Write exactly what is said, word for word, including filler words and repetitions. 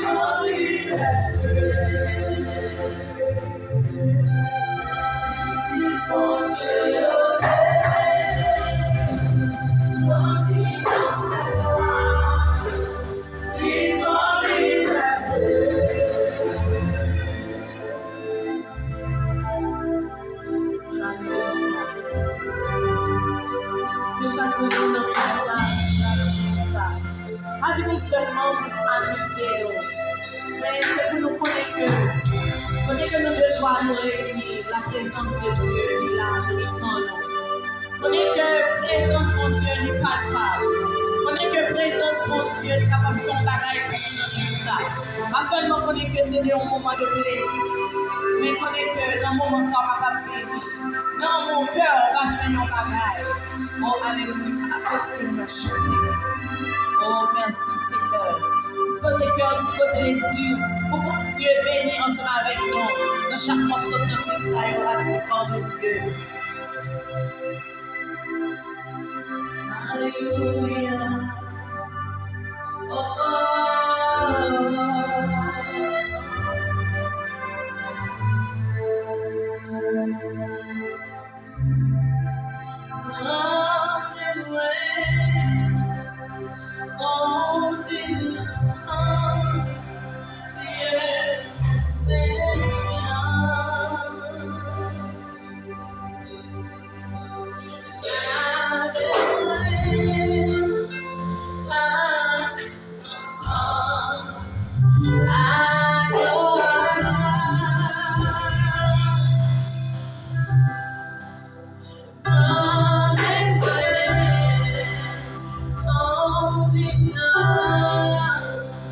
Alelouya. Ke chak moun nan sa, sa, sa. Pa vini sèlman pou amize nou, men se pou nou konnen ke kote ke nou de twa nou reyini, laprezans de Dye li la nan mitan nou. Konnen ke prezans Bondye li palpab. Konnen ke prezans Bondye li kapab fè yon bagay pou nou nan vi sa. Pa sèlman konnen ke se de yon moman de plezi, men konnen ke nan moman sa w kapab beni. Nan yon kè w ap di yon bagay. Oh, alelouya. Apot ke nou chante. Oh, mèsi, Senyè. Dispoze kè w, dispoze lespri w pou kontinye beni ansanm avèk nou nan chak mòso kantik sa yo, la gloire de Dieu. Alelouya. Oh, oh, oh.